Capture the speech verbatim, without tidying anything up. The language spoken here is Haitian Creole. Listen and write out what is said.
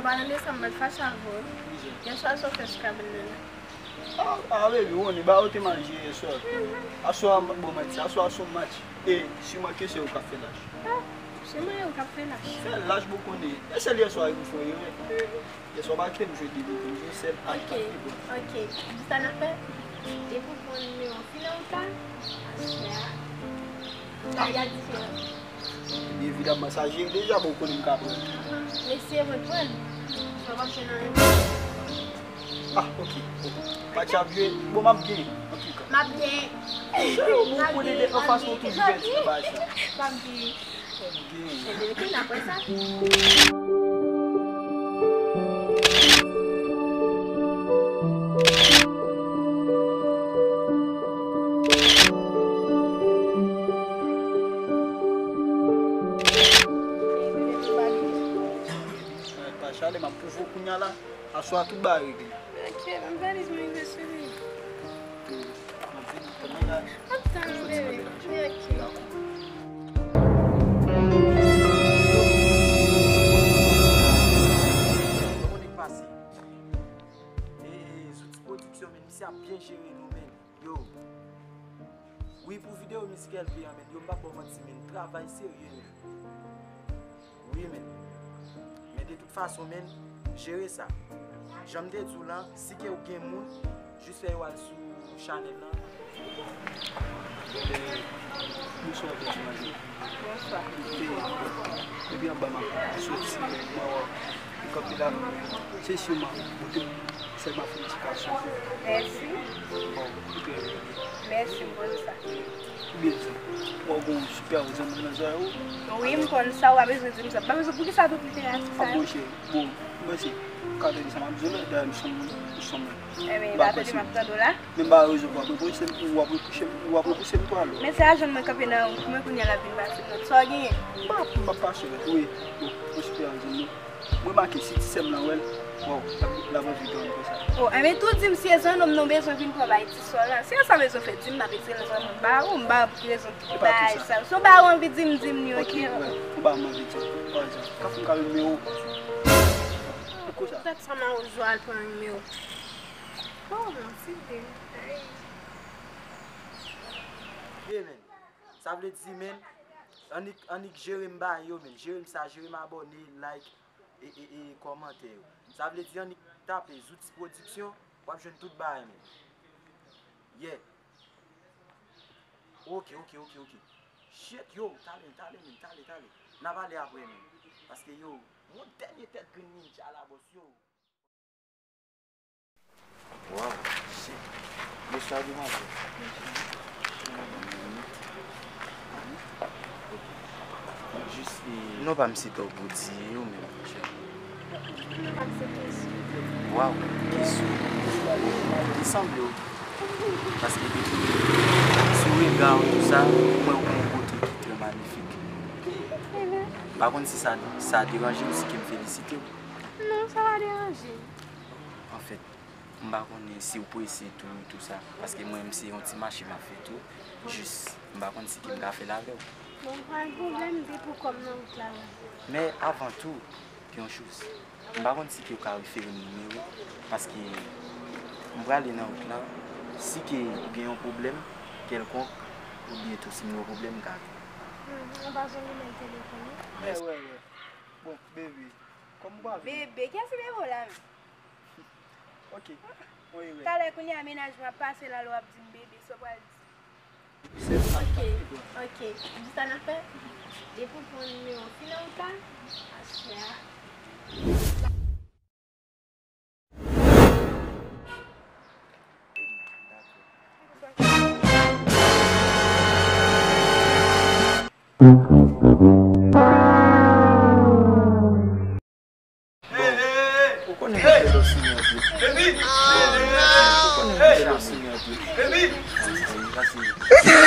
Ou pa tande sa, m pral fache avè w. Yèswa sa w fè sou kabann nan la? Ah, ah, baby, ou konnen, ba yo te mal jere yèswa. Aswè a, bon, manti, aswè a se yon match. E, siman ke se ou k ap fè lach. Ah, siman yo k ap fè lach. Fè lach, bon, konnen. E sèl yèswa ou fè erè. Yèswa pa kite m jwe de biten, m jwe sèl ak Patrick. Ok, ok. Di sa n ap fè. Depi w pran nimewo w fin nan wout la, aswè a, bagay la diferan. Evidaman, sa jere deja, bon, ou konnen m ka pran. Mesye, mwen pran. Sa w ap jwe nan yon. Ah, ok. Bon. Match ap jwe. Bon, m ap genyen, antouka. M ap genyen. Cheri, ou konnen de anfas mwen toujou pèdi nan bagay sa. M ap genyen. Ebyen, ok, n ap wè sa. Pa chale, m ap pwouve w kounya la. Aswè a tout bagay regle. Ok, ban m valiz mwen rive sou li. M ap vini pou mennaj. Ap tann ou, bebe. Wi, ok. Kòman nèg pase? E, e, Zouti Pwodiksyon, men misye ap byen jere nou, men. Yo. Wi, pou videyo mizik L P an, men. Yo, m p ap ba w manti, men. Travay serye, men. Wi, men. Men de tout fason, men, jere sa. Jan m te di w lan, si ke w gen moun, jis fè yo al sou chanèl lan. Bonswa, bonswa, madanm. Bonswa. Depi anba m ap soti, mwen wè w kanpe la. Se siman, bote m, sèlman felisitasyon. Mèsi. Bon, ou te rele. Mèsi, m konn sa. Oubyen di, w gon sipè zanmi nan zòrèy ou? Wi, m konn sa, ou pa bezwen di m sa. M pa bezwen, poukisa tout literati sa yo? Ap bon, cheri. Bon, m panse, ou ka tande sa m ap di w la, dayè m se yon moun, m se yon moun. Ebyen, m pa tande, m ap tande w la. Men m pa rezon pou w ap repousse m, w ap repousse m, w ap repousse m tou alò. Men se ajan mwen kanpe nan wout mwen kounye a l ap vin pase m nan. Sa w genyen? M pa, m pa pase w, wi. Bon, mwen sipè zanmi nou. M remake si ti sè m lan wè l, waw, l ap, l ap anvi grann konsa. O, enben tou di m si e zanmi m nan w bezwen vin pran bay ti sè w lan. Si e sa w bezwen fè, di m, m ap etire l zanmi m ba ou, m ba ou pou ki rezon ki bay sa. Si w ba ou anvi di m, di m li, ok? Ok, wè, ou ba m anvi di, pa egzanp, ka fè m ka yon nimewo. Konsa. Poutèt sa m a ou jwe al pran nimewo. Oh, mon ti de. Hey. Yeah, man. Sa vle di, men, annik, annik jere m bagay yo, men. Jere m sa, jere m abòne, like, e, e, e kòmantè yo. Sa vle di, annik tape Zouti Pwodiksyon, w ap jwenn tout bagay, men. Yeah. Ok, ok, ok, ok. Shit, yo, tale, tale, men, tale, tale. N a pale apre, men. Paske, yo, yon dènye tèt grenn ninja la, bòs, yo. Waw, shit. Bonswa, demwazèl. Jis, e, non pa m se Tòg Boudiye yo menm, monchè. Non pa m se Kesou. Waw, Kesou. Li sanble w. Paske depi sou rega w, tou sa, mwen wè yon bote ki trè manifik. M pa konn si sa, sa deranje w, si ke m felisite w. Non, sa pa deranje. Anfèt, m pa konnen si w prese tou, tou sa, paske mwen menm se yon ti mache m ap fè tou. Jis, m pa konn si ke m ka fè l avè w. Bon, pa gen pwoblèm, depi w kòm nan wout la, wi. Men avan tou, gen yon choz. M pa konn si ke w ka refere m nimewo, paske m prale nan wout lan. Si ke gen yon pwoblèm kèlkonk, oubyen tou si m gen yon pwoblèm, m ka rele w. Hmm, ou pa jwenn nimewo telefòn ou? Mèsi. Wè, wè, wè. Bon, bebe, kòm ou pa vle. Bebe, kiyès ki bebe w la menm? Ok, mwen rele. Talè kounye a mennaj mwen ap pase la, lè w ap di m bebe, sa w pral di? Ok, ok. Di sa n ap fè. Depi w pran nimewo w fin nan wout la, aswè a. Ou konnen m fè lò sou mwen tou. Ou konnen m fè lò sou mwen tou. Pase.